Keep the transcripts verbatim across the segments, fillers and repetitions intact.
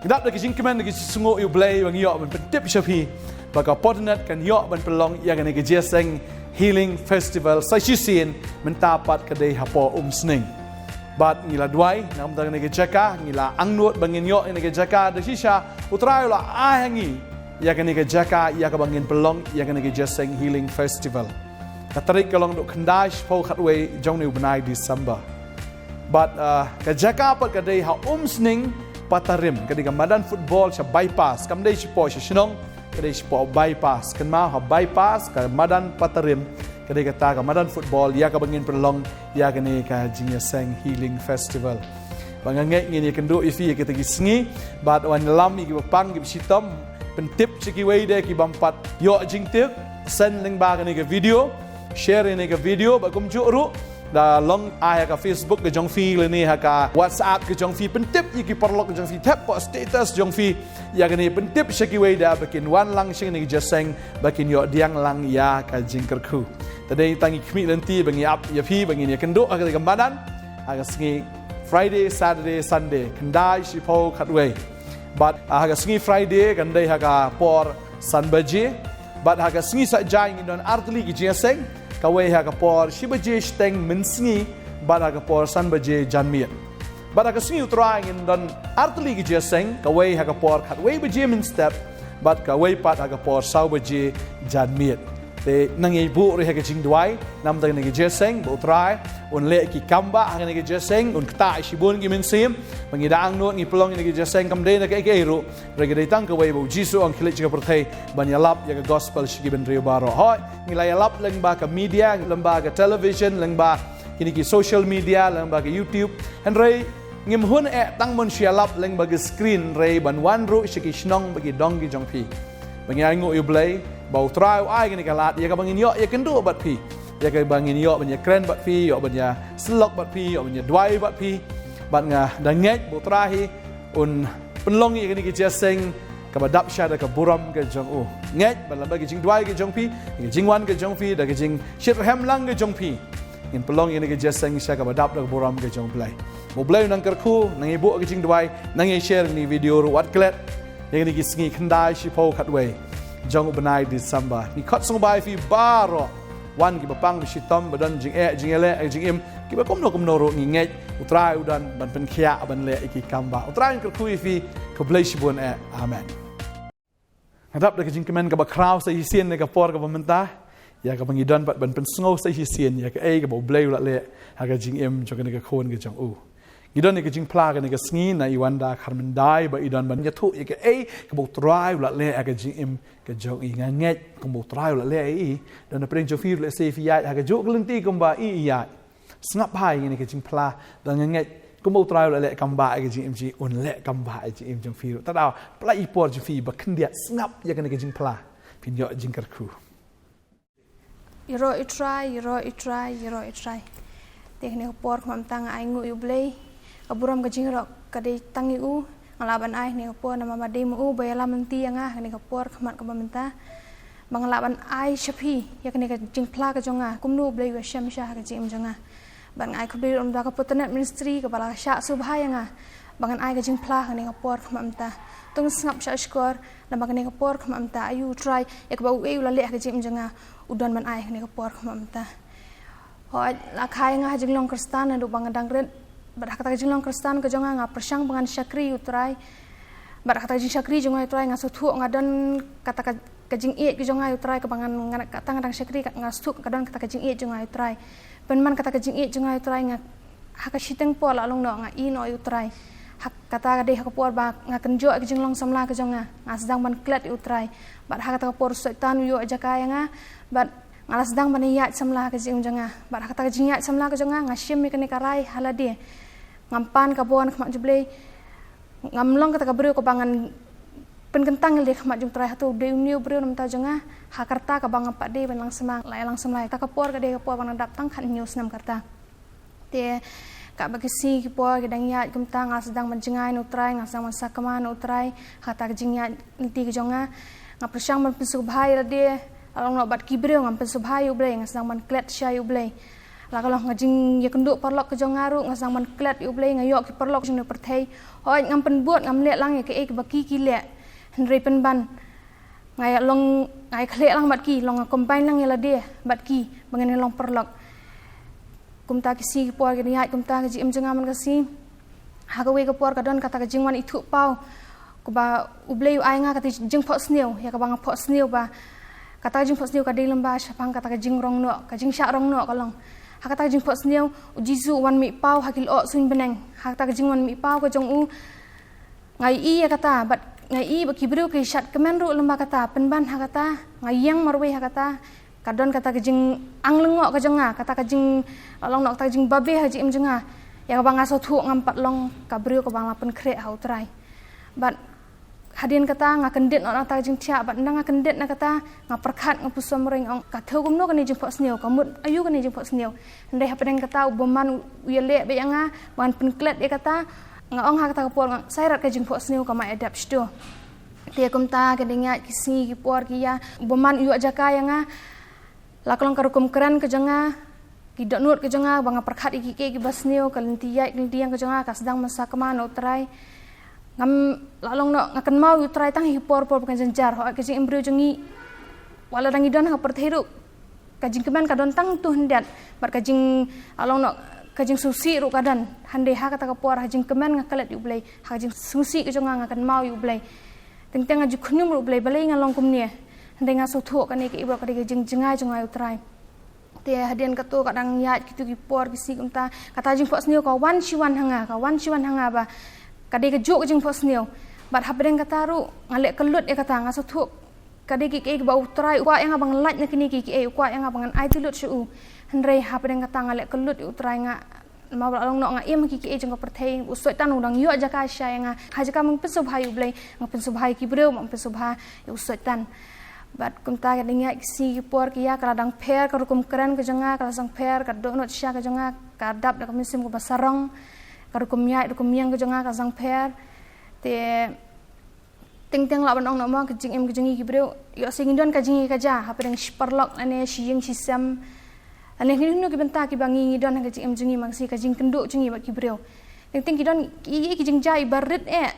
Dap da ka jingkmen da ka jingsngew ïa U Blei ba ngi ïoh ban pyntip sha phi ba ka Portnet kan ïoh ban pynlong ïa kane ka Jingïaseng Healing Festival sa shisien, mynta pat ka dei hapoh Umsning. Bad ngi la duwai namar kane ka jaka, ngi la angnud ba ngin ïoh ïa kane ka jaka, da shisha U Trai u la ai ha ngi ïa kane ka jaka ïa kaba ngin pynlong ïa kane ka Jingïaseng Healing Festival. Ka tarik ka long duk khyndai shiphew khatwei jong une u bnai December. Bad uh, ka jaka pat ka dei ha Umsning Patarim, ka dei ka madan football sha Bypass, kam dei shapoh sha shnong, ka dei shapoh Bypass. Kynmaw, ha Bypass ka madan Patarim, ka dei kata ka madan football ïa kaba ngin pynlong ïa kane ka Jingïaseng Healing Festival. Ba nga ngeit ngin ïakynduh ïa phi ïa kita ki sngi, bad wan lam ïa kiba pang kiba shitom, pyntip sha kiwei de ki bym pat ïoh jingtip, send lyngba kane ka video, share ïa kane ka video, bad kumjuh ruh da long ai ha ka Facebook ka jong phi lane ha ka WhatsApp ka jong phi, pyntip ïa ki paralok ka jong phi, thep hapoh status jong phi ïa kane, pyntip sha kiwei de ba kin wan lang sha kane ka Jingïaseng ba kin ïoh pdiang lang ïa ka jingkyrkhu. Te dei tang i khmih lynti ba ngi ap ïa phi ba ngin ïakynduh ha kane ka madan ha ka sngi Friday, Saturday, Sunday, khyndai, shiphew, khatwei. Bad ha ka sngi Friday kan dei ha ka por san baje. Bad ha ka sngi Saitjaiñ ngin don artylli ki jingïaseng, kawei ha ka por shi baje shiteng mynsngi bad ha ka por san baje janmiet. Bad ha ka sngi U Trai ngin don artylli ki jingïaseng, kawei ha ka por khatwei baje mynstep bad kawei pat ha ka por saw baje janmiet. Te nang ïa buh ruh ha ka jingduwai namar kane ka jingïaseng ba U Trai un leh ki kam ba ha kane ka jingïaseng, un ktah shibun ki mynsiem. Ba ngi da angnud ngi pynlong ïa kane ka jingïaseng kam dei na kaei kaei ruh, hynrei ka dei tang kawei ba U Jisu u ong khie leit sha ka pyrthei ban ïalap ïa ka gospel sha ki bynriew baroh. Hooid, ngi la ïalap lyngba ka media, lyngba ka television, lyngba kine ki social media, lyngba ka YouTube. Hynrei ngim hun eh tang ban shu ïalap lyngba ka screen, hynrei ban wan ruh sha ki shnong bad ki dong ki jong phi. Ba ngi ainguh ïa U Blei ba U Trai u ai kane ka lad ïa kaba ngin ïoh ïakynduh bad phi, ïa kaba ngin ïoh ban ïakren bad phi, ïoh ban ïasyllok bad phi, ïoh ban ïaduwai bad phi. Bad nga da ngeit ba U Trai hi un pynlong ïa kane ka jingïaseng kaba dap sha da ka burom ka jong u. Ngeit ba lyngba ka jingduwai ka jong phi, ka jingwan ka jong phi, da ka jingshitrhem lang ka jong phi, ngin pynlong ïa kane ka jingïaseng sha kaba dap da ka burom ka jong U Blei. Ba U Blei u nang kyrkhu, nang ïa buh ka jingduwai, nang ïa share ïa kane ka video ruh, wat klet ïa kane ka sngi khyndai, shiphew, khatwei jong u bnai December. Ngi khot sngewbha ïa phi baroh, wan kiba pang ba shitom, ba don jingeh jingïaleh jingim, kiba kumno kumno ruh, ngi ngeit U Trai u don ban pynkhiah ban leh ïa ki kam ba. U Trai un kyrkhu ïa phi. Khublei shibun eh. Amen. Nga dap da ka jingkmen kaba khraw sa shisien na ka por kaba mynta ïa kaba ngi don pat ban pynsngew sa shisien ïa kaei kaba U Blei u la leh ha ka jingim jong kane ka khun ka jong u. Ngi don ïa ka jingphla kane ka sngi na i Wanda Kharmyndai ba i don ban ïathuh ïa kaei kaba U Trai u la leh ha ka jingim ka jong i. Nga ngeit kumba U Trai u la leh ïa i, don na pdeng jong phi ruh lehse phi ïaid ha kajuh ka lynti kumba i ïaid. Sngap bha ïa kane ka jingphla, da nga ngeit kumba U Trai u la leh kam ba ïa ka jingim jong i, un leh kam ba ïa ka jingim jong phi ruh. Te da pynlait ïa ka por jong phi ba khyndiat sngap ïa kane ka jingphla, phin ïoh jingkyrkhu. Ïaroh ïa U Trai, ïaroh ïa U Trai, ïaroh ïa U Trai. Te kane ka por khmat mynta nga ainguh ïa U Blei, ka burom ka jingïaroh ka dei tang ïa u. Nga lah ban ai kane ka por namar ba dei ma u ba ïalam lynti ïa nga ha kane ka por khmat kaba mynta, ba nga lah ban ai sha phi ïa kane ka jingphla ka jong nga, kumno U Blei u ïashem sha ha ka jingim jong nga. Bad nga ai khublei ruh namar ka Portnet Ministry kaba la shah sngewbha ïa nga ba ngan ai ka jingphla ha kane ka por khmat mynta. To ngin sngap shah shkor namar kane ka por khmat mynta. Aïu U Trai, ïa kaba uei u la leh ha ka jingim jong nga, u don ban ai ha kane ka por khmat mynta. Hooid, la kha ïa nga ha jinglong Khristan naduh ba nga dang rit. Bad ha kata ka jinglong Khristan ka jong nga, nga pyrshang ba ngan shakri, U Trai. Bad ha kata ka jingshakri jong nga, U Trai, nga sngewthuh nga don kata ka, ka jingïeit ka jong nga, U Trai, kaba ngan, ngan, kata nga dang shakri, nga sngewthuh ka don kata ka jingïeit jong nga, U Trai. Pynban kata ka jingïeit jong nga, U Trai, nga ha ka shiteng por la long noh nga ïehnoh ïa U Trai. Ha kata ka dei ha ka por ba nga kynjoh ïa ka jinglong samla ka jong nga, nga sdang ban klet ïa U Trai. Bad ha kata ka por u Soitan u ïoh jaka ïa nga, bad nga la sdang ban ïaid samla ha ka jingim jong nga. Bad ha kata ka jingïaid samla ka jong nga, nga shim ïa kane ka rai ha lade. Ngam pan ka bor na khmat jong U Blei. Ngam long kata ka briew kaba ngan pynkyntang ïalade ha khmat jong U Trai, hato u dei une u briew na bynta jong nga. Ha ka rta kaba nga pat dei ban lang samla, la ïalang samla. Kata ka por ka dei ka por ba nga dap tang khathynñiew snem ka rta. Te katba ki sngi ki por ki dang ïaid kumta, nga sdang ban jngai na U Trai, nga sdang ban sakma na U Trai ha kata ka jingïaid lynti ka jong nga. Nga pyrshang ban pynsngewbha ïalade, la long noh bad ki briew, ngam pynsngewbha ïa U Blei, nga sdang ban klet sha ïa U Blei. La ka long ka jingïakynduh paralok ka jong nga ruh, nga sdang ban klet ïa U Blei, nga ïoh ki paralok jong ngi pyrthei. Hooid, ngam pynbud, ngam leh lang ïa kaei kaba ki ki leh. Hynrei pynban nga ïa long, nga ïa khleh lang bad ki, long nga combine lang ïa lade bad ki ba ngin long paralok. Kumta ki sngi ki por ki dang ïaid, kumta ka jingim jong nga man ka sngi. Ha kawei ka por ka don kata ka jingwan ithuh paw kaba U Blei u ai nga, kata ka jingphohsniew, ïa kaba nga phohsniew ba kata ka jingphohsniew ka dei lyngba shaphang kata ka jingrong noh, ka jingshah rong noh ka long. Ha kata ka jingphohsniew U Jisu u wan mih paw ha ki lyoh suiñ bneng. Ha kata ka jingwan mih paw ka jong u, nga ïohi ïa kata, bad nga ïohi ba ki briew ki shad kmen ruh lyngba kata, pynban ha kata nga ïeng marwei ha kata. Ka don kata ka jingang lyngngoh ka jong nga, kata ka jing, la long noh kata ka jingbabe ha ka jingim jong nga, ïa kaba nga sngewthuh ngam pat long ka briew kaba la pynkhreh ha U Trai. Bad hadien kata nga kyndit noh na kata ka jingthiah, bad ynda nga kyndit na kata, nga pyrkhat, nga pyrshang, nga ong, ka thew kumno kane ka jingphohsniew, ka mut aïu kane ka jingphohsniew. Hynrei hapdeng kata u bymman u ïaleh beit ïa nga ban pynklet ïa kata. Nga ong ha kata ka por, nga ong, sa ïarap ka jingphohsniew, ka ma ïa dep shto. Te kumta ka dang ïaid ki sngi ki por ki ïa, u bymman u ïoh jaka ïa nga. La ka long ka rukom kren ka jong nga, ki dohnud ka jong nga, ba nga pyrkhat ïa kiei kiei kiba sniew, ka lynti ïaid ka lynti ïeng ka jong nga ka sdang ban sakma na U Trai. Ngam, la long noh, nga kynmaw ïa U Trai tang ha ki por por ba kan jynjar. Hooid, ka jingim briew jong ngi, wat la dang ngi don ha ka pyrthei ruh, ka jingkmen ka don tang tu hyndet, bad ka jing, la long noh, ka jingsngewsih ruh ka don. Hynrei ha kata ka por, ha jingkmen nga klet ïa U Blei, ha ka jingsngewsih ka jong nga, nga kynmaw ïa U Blei. Teng teng nga ju khñium ruh, U Blei, balei nga long kumne. Hynrei nga sngewthuh kane ka, i ba ka dei ka jingjngai jong nga ïa U Trai. Te hadien kato ka dang ïaid kito ki por ki sngi kumta, kata ka jingphohsniew ka wan shi wan ha nga, ka wan shi wan ha nga ba ka dei kajuh ka jingphohsniew. Bad hapdeng kata ruh nga leh kyllut ïa kata, nga sngewthuh ka dei kiei kiei ba U Trai u kwah ïa nga ban lait na kine kiei kiei, u kwah ïa nga ban ai tylli sha u. Hynrei hapdeng kata nga leh kyllut ïa U Trai, nga, namar ba la long noh nga im ha kiei kiei jong ka pyrthei, u Soitan u dang ïoh jaka shisha ïa nga. Ha jaka ban pynsngewbha ïa U Blei, nga pynsngewbha ïa ki briew, nga pynsngewbha ïa u Soitan. Bad kumta ka dang ïaid ki sngi ki por ki ïa, ka la dang pher ka rukom kren ka jong nga, ka la sdang pher ka dohnud shisha ka jong nga, ka dap da ka mynsiem kaba sarong, ka rukom ïaid rukom ïeng ka jong nga ka sdang pher. Te teng teng lah ban ong noh mo, ka jingim ka jong ngi ki briew, ïoh shisha ngi don ka jingïakajia hapdeng shi paralok lane shi ïing shi sem, lane hynriew hynriew ki bynta kiba ngi, ngi don ha ka jingim jong ngi, ma ka sngi ka jingkynduh jong ngi bad ki briew. Teng teng ki don ki, ki jingjia iba rit eh,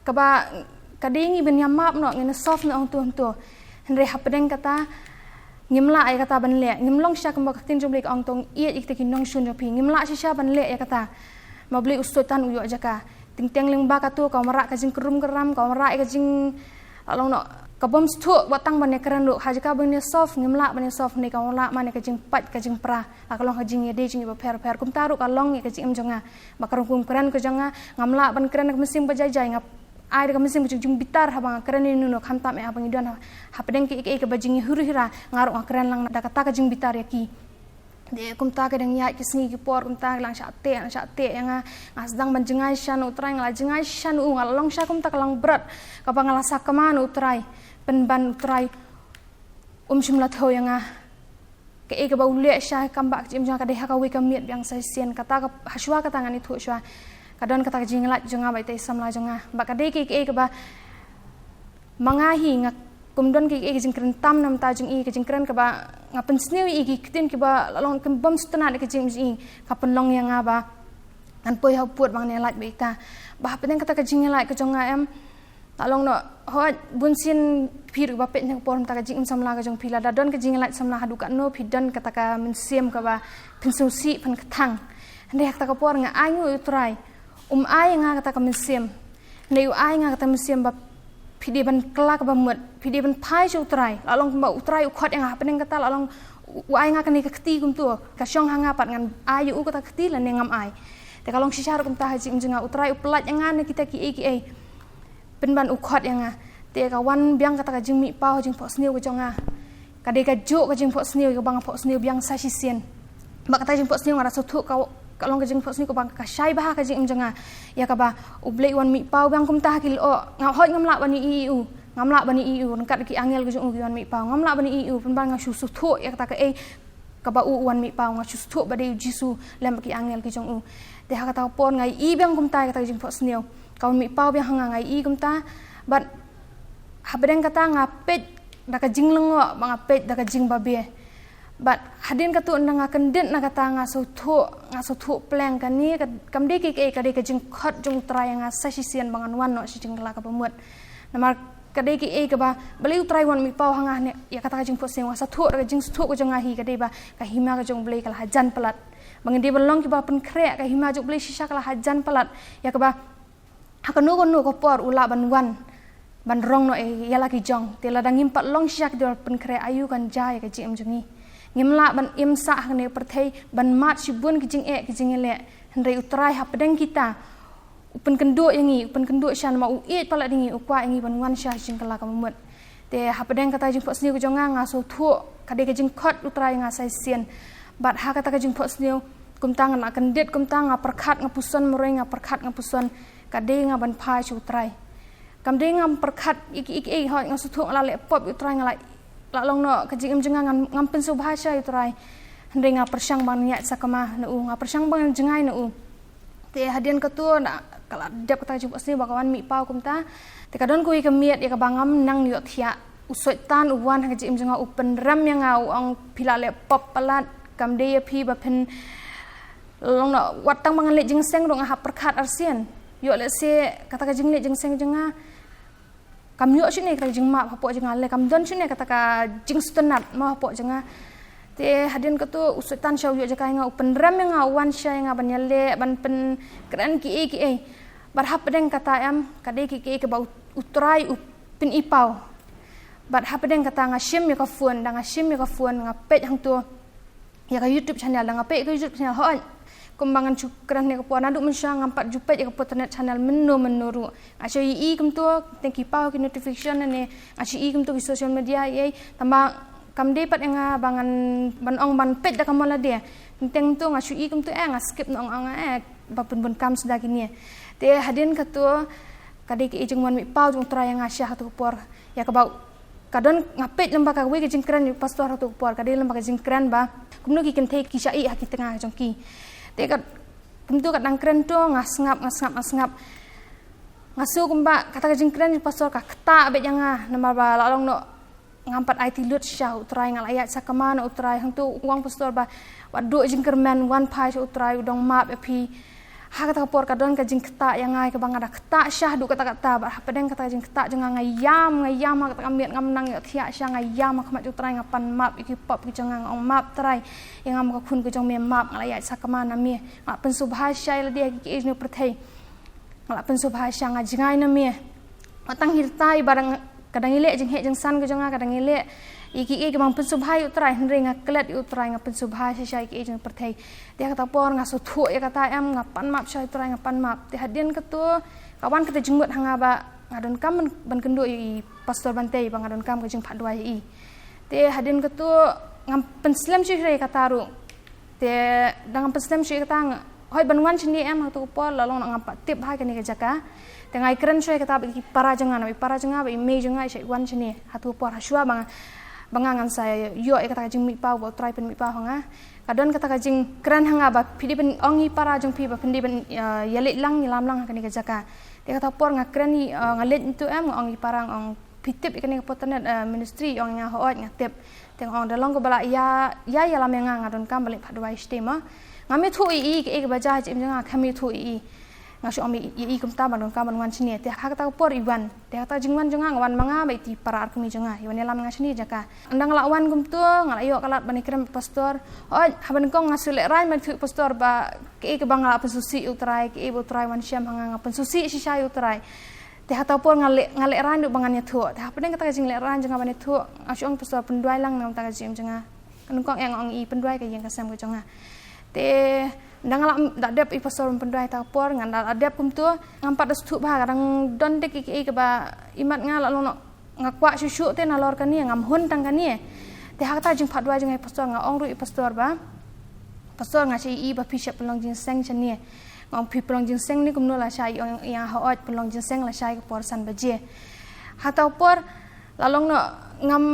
kaba ka dei ngi ban ïa map noh, ngin ïa solve noh hangto hangto. Hynrei hapdeng kata ngim lah ïa kata ban leh. Ngim long shisha kumba ka ktien jong U Blei ka ong, to ngeit ïa kita ki nongshun jong phi. Ngim lah shisha ban leh ïa kata. Ma U Blei u Soitan u ïoh jaka. Teng teng lyngba kato ka wanrah ka jingkrum kram, ka wanrah ïa ka jing, la long noh, ka bym sngewthuh wat tang ban ïa kren ruh. Ha jaka ban ïa solve, ngim lah ban ïa solve, ne ka wanrah man ïa ka jingpait ka jingpra. La ka long ka jingïadei jong ngi bapher bapher. Kumta ruh ka long ïa ka jingim jong nga. Ba ka rukom kren ka jong nga, ngam lah ban kren da ka mynsiem ba jai jai, nga ai da ka mynsiem ka jing, jingbitar haba nga kren ïa uno uno, khamtam eh haba ngi don ha, hapdeng kiei kiei kiba jingïahuh hira, nga ruh nga kren lang da kata ka jingbitar ïa ki. Te kumta ka dang ïaid ki sngi ki por, kumta ka la shah teh, la shah teh ïa nga, nga sdang ban jngai shisha na U Trai, nga la jngai shisha na u, nga la long shisha kumta ka langbrot kaba nga la sakma na U Trai. Pynban U Trai um shym la thew ïa nga. Kaei kaba u leh shisha ha ka bynta ka jingim jong nga ka dei ha kawei ka miet biang sa shisien, kata ka, ha shuwa kata ngan ïathuh shuwa. Ka don kata ka jinglait jong nga bad ita i samla jong nga. Bad ka dei kaei kaei kaba ma nga hi nga, kum don kaei kaei ka jingkren tam na bynta jong i, ka jingkren kaba nga pynsniew ïa i, ki ktien kiba la long kum bym sngewtynnat ïa ka jingim jong i, ka pynlong ïa nga ba ngan poi ha u pud ba ngan ïalait bad ita. Ba hapdeng kata ka jingïalait ka jong nga, em, la long noh, hooid, bunsien phi ruh ba peit na ka por mynta ka jingim samla ka jong phi, lada don ka jingïalait samla haduh katno phi don kata ka mynsiem kaba pynsngewsih, pynkthang. Hynrei ha kata ka por nga ainguh ïa U Trai. Um ai ïa nga kata ka mynsiem. Hynrei u ai ïa nga kata ka mynsiem ba phi dei ban kylla kaba mut, phi dei ban phai sha U Trai. La long kumba U Trai u khot ïa nga hapdeng kata, la long u ai ïa nga kane ka kti kumto. Ka shong ha nga pat ngan ai ïa u kata ka kti lane ngam ai. Te ka long shisha ruh kumta ha jingim jong nga, U Trai u pyllait ïa nga na kita kiei kiei. Pynban u khot ïa nga. Te ka wan biang kata ka jingmihpaw, jingphohsniew ka jong nga. Ka dei kajuh ka jingphohsniew kaba nga phohsniew biang sa shisien. Bad kata ka jingphohsniew nga la sngewthuh ka, ka long ka jingphohsniew kaba ka shai bha ha ka jingim jong nga. Ïa kaba U Blei u wan mihpaw biang kumta ha ki lyoh. Nga, hooid, ngam lah ban ïohi ïa u. Ngam lah ban ïohi ïa u ryngkat ki angel ki jong u ki wan mihpaw. Ngam lah ban ïohi ïa u, pynban nga shu sngewthuh ïa kata kaei kaba u, u wan mihpaw, nga shu sngewthuh ba dei U Jisu lem bad ki angel ki jong u. Te ha kata ka por nga ïohi biang kumta ïa kata ka jingphohsniew. Ka wan mihpaw biang ha nga, nga ïohi kumta. Bad hapdeng kata nga peit da ka jinglyngngoh, ba nga peit da ka jingbabe. Bad hadien katto, ynda nga kyndit na kata, nga sngewthuh, nga sngewthuh pleng kane ka, kam dei kiei kiei, ka dei ka jingkhot jong U Trai ïa nga sa shisien ba ngan wan noh sha jingkylla kaba mut. Namar ka dei kiei kaba balei U Trai u wan mihpaw ha nga ne, ïa kata ka jingphohsniew. Nga sngewthuh da ka jingsngewthuh ka jong nga hi, ka dei ba ka hima ka jong U Blei ka la hajan palat. Ba ngin dei ban long kiba pynkhreh, ka hima jong U Blei shisha ka la hajan palat. Ïa kaba ha kano kano ka por u lah ban wan ban rong noh ïa la ki jong. Te lada ngim pat long shisha kiba pynkhreh, aïu kan jia ïa ka jingim jong ngi. Ngim lah ban im sah ha kane ka pyrthei ban mad shibun ki jingeh ki jingïaleh. Hynrei U Trai hapdeng kita u pynkynduh ïa ngi, u pynkynduh shisha namar u ïeit palat ïa ngi, u kwah ïa ngi ban wan sha jingkylla kaba mut. Te hapdeng kata ka jingphohsniew ka jong nga, nga sngewthuh ka dei ka jingkhot U Trai ïa nga sa shisien. Bad ha kata ka jingphohsniew, kumta nga la kyndit, kumta nga pyrkhat nga puson, marwei nga pyrkhat nga puson, ka dei nga ban phai sha U Trai. Kam dei ngam pyrkhat ïa kiei kiei, hooid nga sngewthuh nga la leh pop ïa U Trai, nga la, la long noh ka jingim jong nga, ngam, ngam pynsngewbha shisha ïa U Trai. Hynrei nga pyrshang ban ïaid sakma na u, nga pyrshang ban jngai na u. Te hadien katto, ynda ka la dep kata ka jingphohsniew ba ka wan mihpaw kumta, te ka don kawei ka miet ïa kaba ngam nang ïohthiah. U Soitan u wan ha ka jingim jong nga, u pynrem ïa nga, u ong, phi la leh pop palat, kam dei ïa phi ba phin long noh. Wat tang ba ngan leit jingïaseng ruh nga hap pyrkhat arsien. Ïoh lehse kata ka jingleit jingïaseng jong nga kam ïoh shuh ne kata ka jingmap hapoh jong nga, lane kam don shuh ne kata ka jingsngewtynnat mo hapoh jong nga. Te hadien katto u Soitan shu ïoh jaka ïa nga, u pynrem ïa nga, u wan shisha ïa nga ban ïaleh, ban pynkren kiei kiei. Bad hapdeng kata em, ka dei kiei kiei kaba U, U Trai u pyni paw. Bad hapdeng kata nga shim ïa ka phone, ynda nga shim ïa ka phone, nga peit hangto ïa ka YouTube channel, ynda nga peit ïa ka YouTube channel, hooid. Kumba ngan shu kren ha kane ka por, naduh mynshuwa ngam pat ju peit ïa ka Photonet channel mynno mynno ruh. Nga shu ïohi kumto, teng ki paw ki notification ne, nga shu ïohi kumto ki social media, ïa, tangba kam dei pat ïa nga ba ngan ban ong ban peit da ka mon lade. Teng teng to nga shu ïohi kumto, eh, nga skip noh, ong, ong, eh, ba pynbun kam suda kine. Te hadien katto, ka dei kiei jingwan mihpaw jong U Trai ïa nga sha kato ka por. Ïa kaba ka don, nga peit lyngba kawei ka jingkren u pastor ha kato ka por, ka dei lyngba ka jingkren ba kumno ki kynthei ki shah ïeh ha ki tnga jong ki. Te ka, kumto ka dang kren to, nga sngap, nga sngap, nga sngap. Nga sngew kumba kata ka jingkren u pastor ka ktah beit ïa nga, namar ba la long noh ngam pat aiti lut sha U Trai, nga la ïaid sakma na U Trai. Hangto u ong pastor ba, wat duh jingkyrmen, wan phai sha U Trai, u dang map ïa phi. Ha kata ka por ka don ka jingktah ïa nga, kaba nga da ktah sha haduh katta katta, bad hapdeng kata ka jingktah jong nga, nga ïam, nga ïam ha kata ka miet, ngam nang ïohthiah shisha, nga ïam ha khmat U Trai, nga pan map ïa ki pop ki jong nga, nga ong, map Trai ïa nga, ma ka khun ka jong me, map, nga la ïaid sakma na me, nga la pynsngewbha shisha ïa lade ha kiei kiei jong ka pyrthei. Nga la pynsngewbha shisha, nga jngai na me. Wat tang hi lei ba dang, ka dang ïaleh jingheh jingsan ka jong nga, ka dang ïaleh ïa kiei kiei kaba nga pynsngewbha ïa U Trai, hynrei nga klet ïa U Trai, nga pynsngewbha shisha ïa kiei jong ka pyrthei. Te ha kata ka por nga sngewthuh ïa kata em, nga pan map sha U Trai, nga pan map. Te hadien katto ka wan kata ka jingmut ha nga ba nga donkam ban, ban kynduh ïa i Pastor Bantei, ba nga donkam ka jingphah duwai ïa i. Te hadien katto ngam pynslem shuh ïa kata ruh. Te da ngam pynslem shuh ïa kata, nga hoi ban wan shane em ha kato ka por, la long ngam pat tip bha ïa kane ka jaka. Te nga ïakren shuwa ïa kata bad i para jong nga, namar i para jong nga bad i mei jong nga i shait wan shane ha kato ka por, hashwa ba nga, ba nga ngan sa ïoh ïa kata ka jingmihpaw ba U Trai pynmihpaw ha nga. Ka don kata ka jingkren ha nga ba phi dei ban ong i para jong phi ba phin dei ban, eh, ïaleit lang, ïalam lang ha kane ka jaka. Te kata ka por nga kren, eh, nga leit ntu em, nga ong i para, nga ong, phi tip ïa kane ka Photonet, eh, ministry? Ong ïa nga, hooid nga tip. Te nga ong, da long kaba la ïa, ïa, ïalam ïa nga, nga donkam ban leit phah duwai shatei mo. Ngam ïathuh ïa i kaei kaba jia ha jingim jong nga, ngam ïathuh ïa i. Nga shu ong ïa i kumta ba nga donkam ban wan shane. Te ha kata ka por i wan. Te ha kata ka jingwan jong nga, nga wan ma nga bad i para ar kmie jong nga, i wan ïalam ïa nga shane jaka. Ynda nga la wan kumto, nga la ïoh ka lad ban ïakren bad i pastor. Hooid, haba nyngkong nga shu lehraiñ ban ïathuh ïa i pastor ba kaei kaba nga la pynsngewsih ïa U Trai, kaei ba U Trai u wan shem ha nga, nga pynsngewsih shisha ïa U Trai. Te ha kata ka por nga leh, nga lehraiñ ruh ba ngan ïathuh. Te hapdeng kata ka jinglehraiñ jong nga ban ïathuh, nga shu ong i pastor, pynduwai lang na ka bynta ka jingim jong nga. Nyngkong nga ong ïa i, pynduwai ka ïing ka sem ka jong nga. Te ynda nga la, la dep i pastor ban pynduwai ha kata ka por, nga la, la dep kumto, ngam pat da sngewthuh bha, ka dang don dei kiei kiei kaba imat nga, la long noh nga kwah shuh shuh te nalor kane, ngam hun tang kane. Te ha kata ka jingphah duwai jong nga ïa i pastor, nga ong ruh ïa i pastor ba, Pastor, nga shah ïohi ba phi shah pynlong jingïaseng shane. Nga ong, phi pynlong jingïaseng ne kumno? Lashai i ong ïa nga, hooid, pynlong jingïaseng lashai ka por san baje. Ha kata ka por la long noh ngam,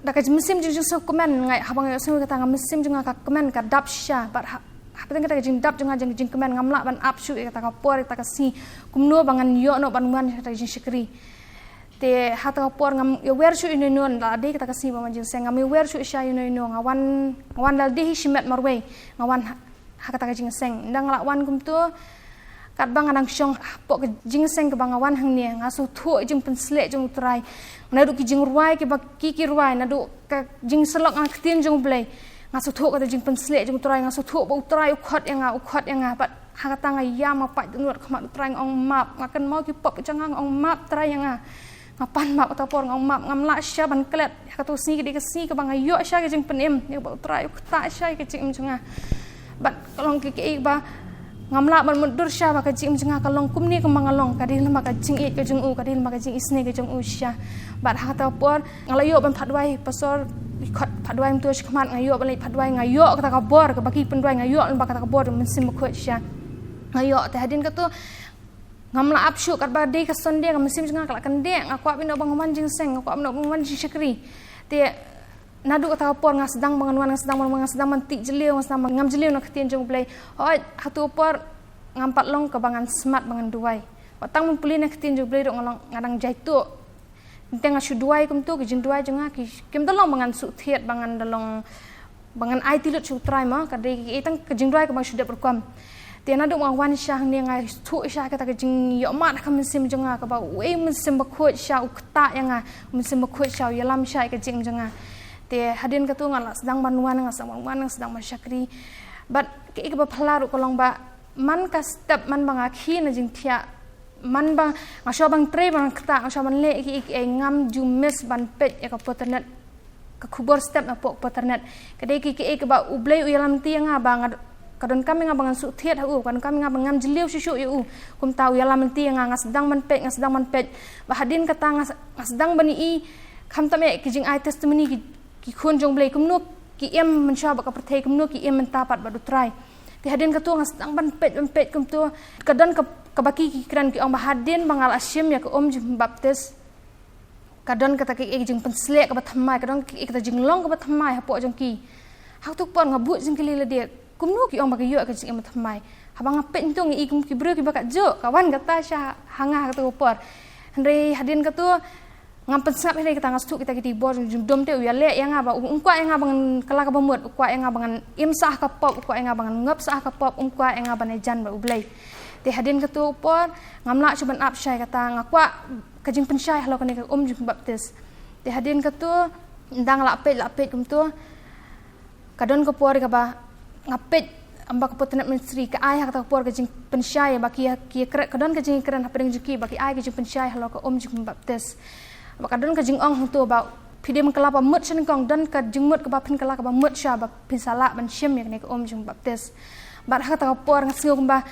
da ka mynsiem jong nga shu kmen, nga, haba nga ïohsngew kata, ka mynsiem jong nga ka kmen, ka dap shisha. Bad ha, hapdeng kata ka jingdap jong nga jong ka jingkmen, ngam lah ban ap shuh ïa kata ka por, ïa kata ka sngi, kumno ba ngan ïoh noh ban wan ïa kata ka jingshakri. Te ha kata ka por ngam ïa wer shuh ïa uno uno, la dei kata ka sngi ba wan jingseng, ngam ïa wer shuh sha ïa uno uno, nga wan, nga wan la dei hi shimet marwei, nga wan ha, ha kata ka jingseng. Ynda nga la wan kumto, katba nga dang shong hapoh ka jingseng kaba nga wan hangne, nga sngewthuh ïa ka jingpynshlur jong U Trai. Naduh ki jingrwai kiba ki, ki rwai, naduh ka jingsyllok na ka ktien jong U Blei, nga sngewthuh kata ka jingpynshlur jong U Trai, nga sngewthuh ba U Trai u khot ïa nga, u khot ïa nga, bad ha kata nga ïam, nga pait dohnud ha khmat U Trai, nga ong map, nga kynmaw ki pop jong nga, nga ong map Trai ïa nga. Nga pan map kata ka por, nga ong map, ngam lah shisha ban klet. Ha kata ka sngi ka dei ka sngi kaba nga ïoh shisha ka jingpynim, ïa kaba U Trai u ktah shisha ïa ka jingim jong nga. Bad ka long ka, kaei ba ngam lah ban mutdur shisha ba ka jingim jong nga ka long kumne kumba nga long, ka dei lem bad ka jingïeit ka jong u, ka dei lem bad ka jingisynei ka jong u shisha. Bad ha kata ka por nga la ïoh ban phah duwai, pastor, i khot phah duwai mynta shakhmat, nga ïoh ban leit phah duwai, nga ïoh kata ka bor kaba ki pynduwai, nga ïoh lem bad kata ka bor jong u Mynsiem Bakhuid shisha. Nga ïoh, te hadien kata ngam lah ap shuh, katba dei ka Sunday, ka mynsiem jong nga ka la kyndit, nga kwah bha noh ban wan jingseng, nga kwah bha noh ban wan jingshakri. Te naduh kata ka por nga sdang ban wan, nga sdang ban wan, nga sdang ban tih jylliew, nga sdang ban ngam jylliew na ka ktien jong U Blei. Hooid, ha katu ka por ngam pat long kaba ngan smat ba ngan duwai. Wat tang ban pule na ka ktien jong U Blei ruh nga long, nga dang jaituh. Teng teng nga shu duwai kumto, ki jingduwai jong nga ki, kim da long ba ngan shu thied, ba ngan da long, ba ngan aiti lut sha U Trai mo, ka dei kaei tang ka jingduwai kaba nga shu dep rukom. Te naduh ba nga wan shisha hangne nga sngewthuh shisha kata ka jingïohmad ha ka mynsiem jong nga, kaba uei u Mynsiem Bakhuid shisha u ktah ïa nga, u Mynsiem Bakhuid shisha u ïalam shisha ïa ka jingim jong nga. Te hadien katu nga la sdang ban wan, nga sdang ban wan, nga sdang ban shakri. Bad kaei kaba phylla ruh ka long ba man ka step, man ba nga khie na jingthiah, man ba nga shu ban trei, ban ktah, nga shu ban leh kiei kiei, ngam ju miss ban peit ïa ka por internet, ka khubor step napoh ka por internet. Ka dei kiei kiei kaba U Blei u ïalam lynti ïa nga, ba nga, ka donkam ïa nga ba ngan shu thied ha u, ka donkam ïa nga ba ngam jylliew shuh shuh ïa u. Kumta u ïalam lynti ïa nga, nga sdang ban peit, nga sdang ban peit. Bad hadien kata nga, nga sdang ban ïohi, khamtam eh ki jingai testimony ki, ki khun jong U Blei, kumno ki im mynshuwa bad ka pyrthei, kumno ki im mynta pat bad U Trai. Te hadien katu nga sdang ban peit, ban peit kumto. Ka don ka, kaba ki, ki kren ki ong ba hadien ba nga la shim ïa ka um jingpynbaptis, ka don kata ka, ka jingpynshlur kaba thymmai, ka don ka, kata jinglong kaba thymmai hapoh jong ki. Ha katu ka por nga bud jingkylli lade, kumno ki ong ba ki ïoh ka jingim thymmai? Haba nga peit kumto nga i kum ki briew kiba kajuh, ka wan kata sha ha nga ha katu ka por. Hynrei hadien katu ngam pynsngap hi ïa kata, nga sngewthuh kita ki bor jong u jingdum, te u ïaleh ïa nga ba u, um kwah ïa nga ba ngan kylla kaba mut, u kwah ïa nga ba ngan im sah ha ka pop, u kwah ïa nga ba ngan ngop sah ha ka pop, um kwah ïa nga ban ïajan bad U Blei. Te hadien katu ka por ngam lah shuh ban ap shai, kata nga kwah ka jingpynshai halor kane ka um jingpynbaptis. Te hadien katu ynda nga la peit, la peit kumto, ka don ka por kaba nga peit, ym ba ka por internet ministry ka ai ha kata ka por ka jingpynshai ba ki, ki kren, ka don ka jingkren hapdeng jong ki ba ki ai ka jingpynshai halor ka um jingbaptis. Ba ka don ka jingong hangto ba phi dei ban kylla ba mut sha nyngkong, don ka jingmut kaba phin kylla kaba mut sha ba phin sa lah ban shim ïa kane ka um jingbaptis. Bad ha kata ka por nga sngew kumba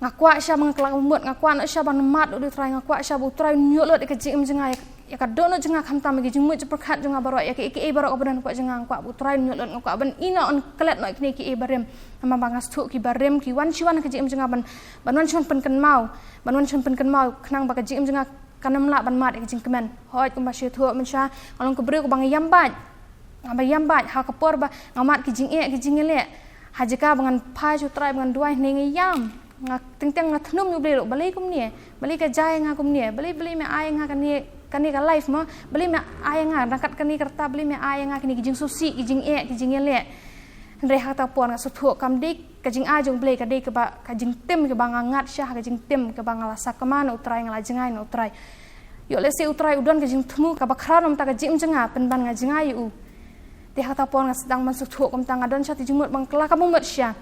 nga kwah shisha ba ngan kylla kaba mut, nga kwah noh shisha ban mad lut ïa U Trai, nga kwah shisha ba U Trai un ïoh lut ïa ka jingim jong nga, ïa, ïa ka dohnud jong nga, khamtam ïa ki jingmut jingpyrkhat jong nga baroh, ïa kiei kiei baroh kaba don hapoh jong nga, nga kwah ba U Trai un ïoh lut, nga kwah ban ïeh noh, un klet noh ïa kine kiei barim. Namar ba nga sngewthuh ki barim ki wan shi wan ha ka jingim jong nga ban, ban wan shi wan pynkynmaw, ban wan shi wan pynkynmaw khnang ba ka jingim jong nga kan ym lah ban mad ïa ka jingkmen. Hooid, kumba shu ïathuh mynshuwa, nga long ka briew kaba nga ïam bad, nga ba ïam bad, ha ka por ba nga mad ki jingeh ki jingïaleh, ha jaka ba ngan phai sha U Trai ba ngan duwai, hynrei nga ïam. Nga teng teng nga thnum ïa U Blei ruh, balei kumne? Balei ka jia ïa nga kumne? Balei, balei me ai ïa nga kane, kane ka life mo? Balei me ai ïa nga ryngkat kane ka rta? Balei me ai ïa nga kine ki jingsngewsih, ki jingeh, ki jingïaleh? Hynrei ha kata ka por nga sngewthuh kam dei ka jingai jong U Blei, ka dei kaba, ka jingtim kaba nga ngat shisha, ka jingtim kaba nga la sakma na U Trai, nga la jngai na U Trai. Ïoh lehse U Trai u don ka jingthmu kaba khraw namar ka jingim jong nga pynban nga jngai ïa u. Te ha kata ka por nga sdang ban sngewthuh kumta, nga don shisha te jingmut ba ngan kylla kaba mut shisha.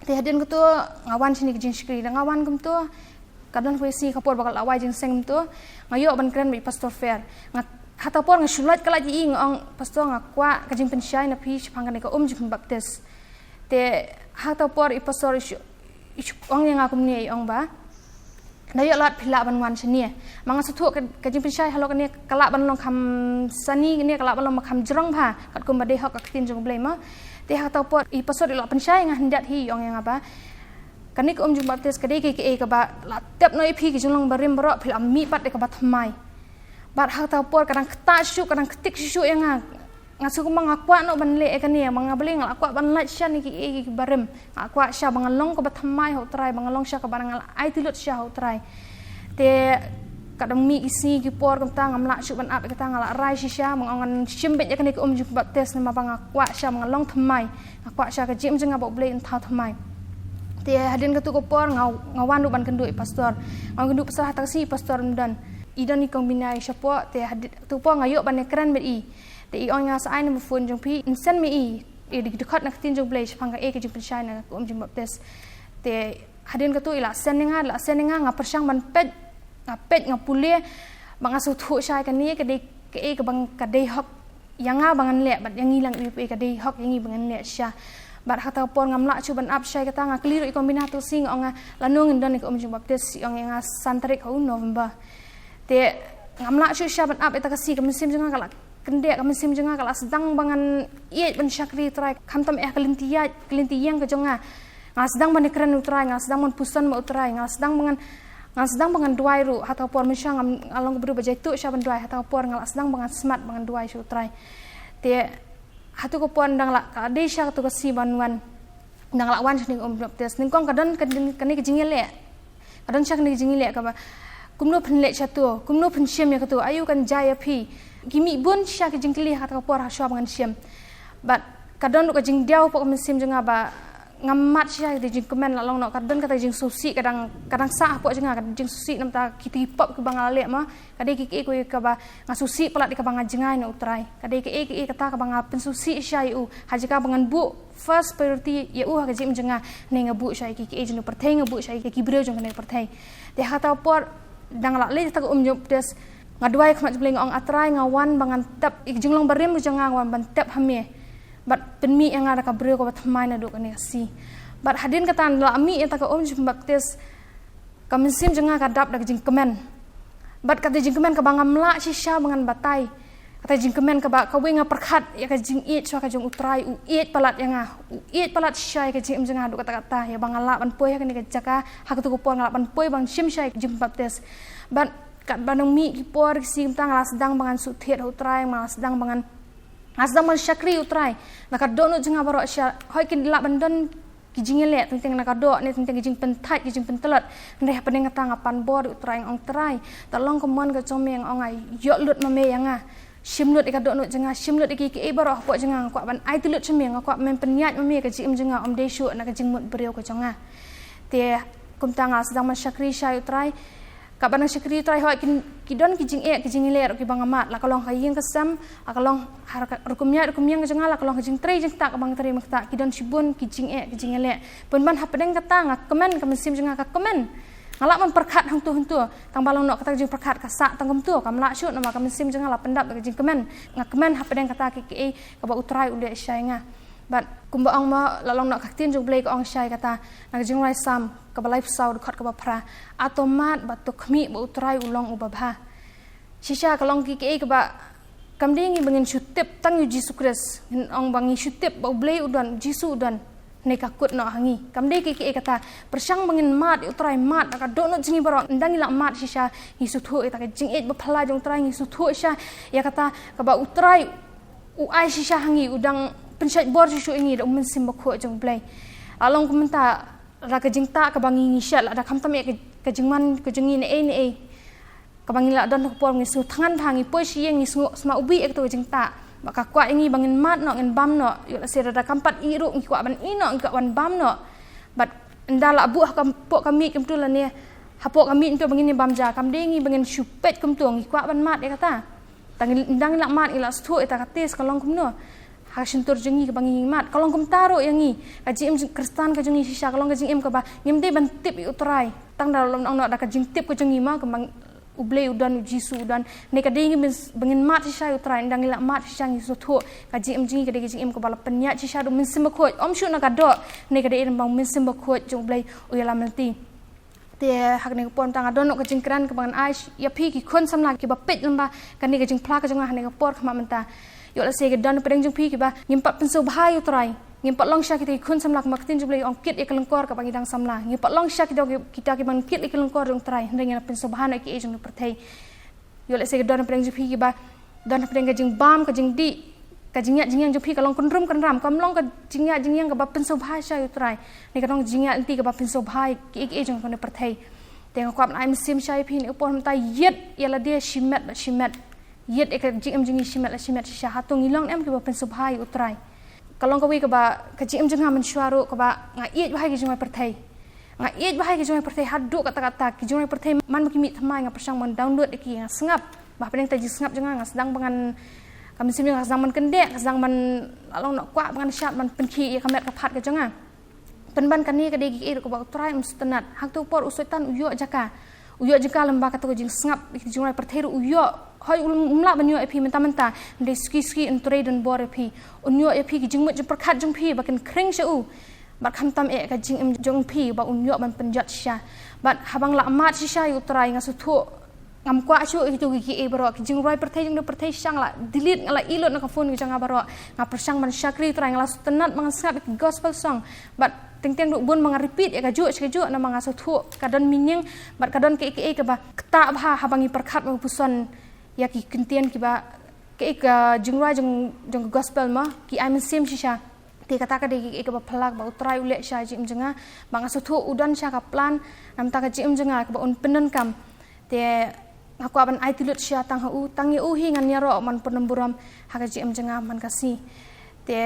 Te hadien katu nga wan shane ka jingshakri, ynda nga wan kumto, ka don kawei ka sngi ka por ba ka la wai jingseng kumto, nga ïoh ban kren bad i Pastor Fair. Nga, ha kata ka por nga shu lait ka lait ïa i, nga ong, Pastor, nga kwah ka jingpynshai na phi shaphang kane ka um jingpynbaptis. Te ha kata ka por i Pastor i shu, i shu ong ïa nga kumne, i ong ba, ynda ïoh lad phi lah ban wan shane. Ma nga sngewthuh ka, ka jingpynshai halor kane ka lah ban long kham sani, kane ka lah ban long ba kham jrong bha, katkum ba dei hok ka ktien jong U Blei mo. Te ha kata ka por i Pastor i la pynshai ïa nga khyndiat hi, i ong ïa nga ba, kane ka um jingbaptis ka dei kaei kaei kaba la tep noh ïa phi ki jinglong barim baroh, phi la mih pat da kaba thymmai. Bad ha kata ka por ka dang ktah shuh shuh, ka dang ktik shuh shuh ïa nga. Nga sngew kumba nga kwah noh ban leh ïa kane, ma nga balei nga la kwah ban lait shisha na kiei kiei barim. Nga kwah shisha ba ngan long kaba thymmai ha U Trai, ba ngan long shisha kaba ngan aiti lut shisha ha U Trai. Te Ka dang mih ki sngi ki por kumta ngam lah shuh ban ap ïa kata, nga la rai shisha, ma nga ong ngan shim beit ïa kane ka um jingbaptis namar ba nga kwah shisha, ma nga long thymmai, nga kwah shisha ka jingim jong nga ba U Blei un thaw thymmai. Te hadien katu ka por nga, nga wan ruh ban kynduh ïa i pastor. Nga wan kynduh pastor, ha kata ka sngi i pastor um don. I don i kong Binai shapoh, te hadien katu ka por nga ïoh ban ïakren bad i. Te i ong ïa nga sa ai number phone jong phi, yn send ma i ïa ki dkhot na ka ktien jong U Blei shaphang kaei ka jingpynshai na ka um jingbaptis. Te hadien katu i la send ïa nga, la send ïa nga, nga pyrshang ban peit, nga peit, nga pule, ba nga sngewthuh shisha kane ka dei kaei kaba ka dei hok ïa nga ba ngan leh, bad ïa ngi lang iwei pa iwei ka dei hok ïa ngi ba ngan leh shisha. Bad ha kata ka por ngam lah shuh ban ap shisha ïa kata, nga kylli ruh i kong Binai ha kata ka sngi, nga ong ïa nga lano ngin don ïa ka um jingbaptis, i ong ïa nga san tarik ha u November. Te ngam lah shuh shisha ban ap ïa kata ka sngi, ka mynsiem jong nga ka la kyndit, ka mynsiem jong nga ka la sdang ba ngan ïeit ban shakri U Trai, khamtam eh ka lynti ïaid, ka lynti ïeng ka jong nga. Nga la sdang ban ïakren U Trai, nga la sdang ban puson bad U Trai, nga la sdang ba ngan, nga la sdang ba ngan duwai ruh, ha kata ka por mynshuwa ngam, nga long ka briew ba jaituh shisha ban duwai, ha kata ka por nga la sdang ba ngan smat ba ngan duwai sha U Trai. Te ha katu ka por ynda nga la, ka dei shisha katu ka sngi ban wan, ynda nga la wan shane ka um jingbaptis, nyngkong ka don ka, kane ka jingïaleh. Ka don shisha kane ka jingïaleh kaba, kumno phin leh shatu, kumno phin shim ïa katu, aïu kan jia ïa phi. Ki mih bun shisha ki jingkylli ha kata ka por hashwa ba ngan shim. Bad ka don ruh ka jingdiaw hapoh ka mynsiem jong nga ba ngam mad shisha ïa kata ka jingkmen, la long noh ka don kata ka jingsngewsih ka dang, ka dang sah hapoh jong nga, ka jingsngewsih namar kata ki pop kiba nga la leh ma. Ka dei kaei kaei kaba nga sngewsih palat ïa kaba nga jngai na U Trai. Ka dei kaei kaei kata kaba nga pynsngewsih shisha ïa u, ha jaka ba ngan buh first priority ïa u ha ka jingim jong nga, ne nga buh shisha ïa ki, kiei jong ka pyrthei, nga buh shisha ïa ki briew jong kane ka pyrthei. Te ha kata ka por, ynda nga la leit ha kata ka um jingbaptis, nga duwai ha khmat U Blei, nga ong, A Trai, nga wan ba ngan tep ïa ka jinglong barim jong nga, nga wan ban tep ha me. Bad pynmih ïa nga da ka briew kaba thymmai naduh kane ka sngi. Bad hadien kata ynda la mih ïa kata ka um jingbaptis, ka mynsiem jong nga ka dap da ka jingkmen. Bad kata ka jingkmen kaba ngam lah shisha ba ngan batai. Kata ka jingkmen kaba kawei nga pyrkhat ïa ka jingïeit shuwa ka jong U Trai, u ïeit palat ïa nga, u ïeit palat shisha ïa ka jingim jong nga haduh katta katta, ïa ba nga lah ban poi ha kane ka jaka, ha katu ka por nga lah ban poi ban shim shisha ïa ka jingbaptis. Bad katba nang mih ki por ki sngi kumta nga la sdang ba ngan shu thied ha U Trai, nga la sdang ba ngan, nga la sdang ban shakri U Trai. Na ka dohnud jong nga baroh shisha, hooid kin lah ban don ki jingïaleh, teng teng na ka doh ne teng teng ki jingpynthait, ki jingpyntlot. Hynrei hapdeng kata nga pan bor ïa U Trai, nga ong, Trai, da long ka mon ka jong me, nga ong, ai ïoh lut ma me ïa nga. Shim lut ïa ka dohnud jong nga, shim lut ïa ki, kiei baroh hapoh jong nga, nga kwah ban aiti lut sha me, nga kwah ban pynïaid ma me ka jingim jong nga, ym dei shuh na ka jingmut briew ka jong nga. Te kumta nga la sdang ban shakri shisha ïa U Trai. Katba nang shakri U Trai, hooid kin, ki don ki jingeh, ki jingïaleh ruh kiba nga mad, la ka long ha ïing ha sem, la ka long ha ka rukom ïaid rukom ïeng ka jong nga, la ka long ha ka jingtrei jingktah kaba nga trei mynta, ki don shibun ki jingeh, ki jingïaleh. Pynban hapdeng kata nga kmen, ka mynsiem jong nga ka kmen. Nga lah ban pyrkhat hangto hangto, tang ba long noh kata ka jingpyrkhat ka sah tang kumto, kam lah shuh namar ka mynsiem jong nga la pyndap da ka jingkmen. Nga kmen hapdeng kata kiei kiei kaba U Trai u leh shisha ïa nga. Bad kumba ong mo, la long noh ka ktien jong U Blei ka ong shisha ïa kata, na ka Jingrwai Salm kaba laiphew saw, dkhot kaba phra, A to mad bad to khmih ba U Trai u long uba bha. Shisha ka long kiei kiei kaba kam dei ngi ba ngin shu tip tang ïa U Jisu Khrist, ngin ong ba ngi shu tip ba U Blei u don, U Jisu u don, ne ka kut noh ha ngi. Kam dei kiei kiei kata. Pyrshang ba ngin mad ïa U Trai, mad na ka dohnud jong ngi baroh. Ynda ngi lah mad shisha, ngi sngewthuh ïa kata ka jingïeit ba phylla jong U Trai, ngi sngewthuh shisha ïa kata kaba U Trai u ai shisha ha ngi, u dang pynshait bor shuh shuh ïa ngi da U Mynsiem Bakhuid jong U Blei. La long kumta, lada ka jingtah kaba ngi, ngi shet, lada khamtam ïa ka, ka jingman ka jong ngi ne ei ne ei, kaba ngi la don ha ka por ngi sngewthngan bha, ngi poi sha ïing ngi sngewsmai ubi ïa kato ka jingtah. Ba ka kwah ïa ngi ba ngin mad noh, ngin bam noh. Ïoh lehse lada kam pat ïeh ruh ngi kwah ban ïeh noh, ngi kwah ban bam noh. Bad ynda la buh ha ka, hapoh ka miej kumto lane hapoh ka miej kumto ba ngin ïa bam ja, kam dei ngi ba ngin shu peit kumto, ngi kwah ban mad ïa kata. Tang ynda ngi lah mad ngi lah sngewthuh ïa kata ka taste ka long kumno ha ka shyntur jong ngi kaba ngi mad. Ka long kumta ruh ïa ngi, ka jingim Khristan ka jong ngi shisha ka long ka jingim kaba ngim dei ban tip ïa U Trai tang da lum nong noh da ka jingtip ka jong ngi ma, kaba U Blei u don, U Jisu u don. Ne ka dei ngi ba ngin mad shisha ïa U Trai, ynda ngi lah mad shisha ngi sngewthuh ka jingim jong ngi ka dei ka jingim kaba la pynïaid shisha da U Mynsiem Bakhuid, ym shuh na ka doh. Ne ka dei ba U Mynsiem Bakhuid jong U Blei u ïalam lynti. Te ha kane ka por mynta nga don noh ka jingkren kaba ngan ai ïa phi ki khun samla kiba peit lyngba kane ka jingphla ka jong nga ha kane ka por khmat mynta. Ïoh lehse ki don hapdeng jong phi kiba ngim pat pynsngewbha ïa U Trai. Ngim pat long shisha kita ki khun samla, kumba ka ktien jong U Blei ong, kit ïa ka lyngkor kaba ngi dang samla. Ngim pat long shisha kita, kita kiban kit ïa ka lyngkor jong U Trai, hynrei ngi la pynsngewbha noh ïa kiei jong ka pyrthei. Ïoh lehse ki don hapdeng jong phi kiba don hapdeng ka jingbam, ka jingdih, ka jingïaid jingïeng jong phi ka long kynrum kynram, kam long ka jingïaid jingïeng kaba pynsngewbha shisha ïa U Trai. Ne ka long jingïaid lynti kaba pynsngewbha ïa kiei kiei jong kane ka pyrthei. Te nga kwah ban ai mynsiem sha ïa phi ne por mynta, ïit ïa lade shimet bad shimet. Ïit ïa ka jingim jong ngi shimet la shimet shisha. Hato ngi long em kiba pynsngewbha ïa u Trai? Ka long kawei kaba ka jingim jong nga mynshuwa ruh kaba nga ïeit bha ïa ki jingrwai pyrthei. Nga ïeit bha ïa ki jingrwai pyrthei haduh katta katta. Ki jingrwai pyrthei man ba ki mih thymmai nga pyrshang ban download ïa ki, nga sngap. Ba hapdeng ka jingsngap jong nga nga sdang ba ngan, ka mynsiem jong nga ka sdang ban kyndit, ka sdang ban, la long noh kwah ba ngan shad ban pynkhih ïa ka met ka phad ka jong nga. Pynban kane ka dei ka jingïeit kaba u Trai um sngewtynnad. Ha kato ka por u Soitan u ïoh jaka. U ïoh jaka lem bad kato ka jingsngap, ki jingrwai pyrthei ruh u ïoh. Hooid um lah ban ïoh ïa phi mynta mynta. Hynrei suki suki un trei donbor ïa phi. Un ïoh ïa phi ki jingmut jingpyrkhat jong phi ba kin khring sha u. Bad khamtam eh ka jingim jong phi ba un ïoh ban pynjot shisha. Bad haba nga la mad shisha ïa u Trai nga sngewthuh ngam kwah shuh ïa kito kiei kiei baroh, ki jingrwai pyrthei jong pyrthei shisha nga la delete, nga la ïeh lut na ka phone ka jong nga baroh. Nga pyrshang ban shakri u Trai, nga la sngewtynnad ba ngan sngap ïa ki gospel song. Bad teng teng ruh bun ba nga repeat ïa kajuh sha kajuh namar nga sngewthuh ka don meaning bad ka don kiei kiei kaba ktah bha haba ngi pyrkhat bad puson ïa ki kyntien kiba, kiei ka jingrwai jong, jong ka gospel mo, ki ai mynsiem shisha. Te kata ka dei ka, ka ba phylla ba u Trai u leh sha jingim jong nga. Ba nga sngewthuh u don sha ka plan namar ka jingim jong nga kaba un pyndonkam. Te nga kwah ban aiti lut sha tang ha u, tang ïa u hi ngan ïaroh ban pyndonkam burom ha ka jingim jong nga man ka sngi. Te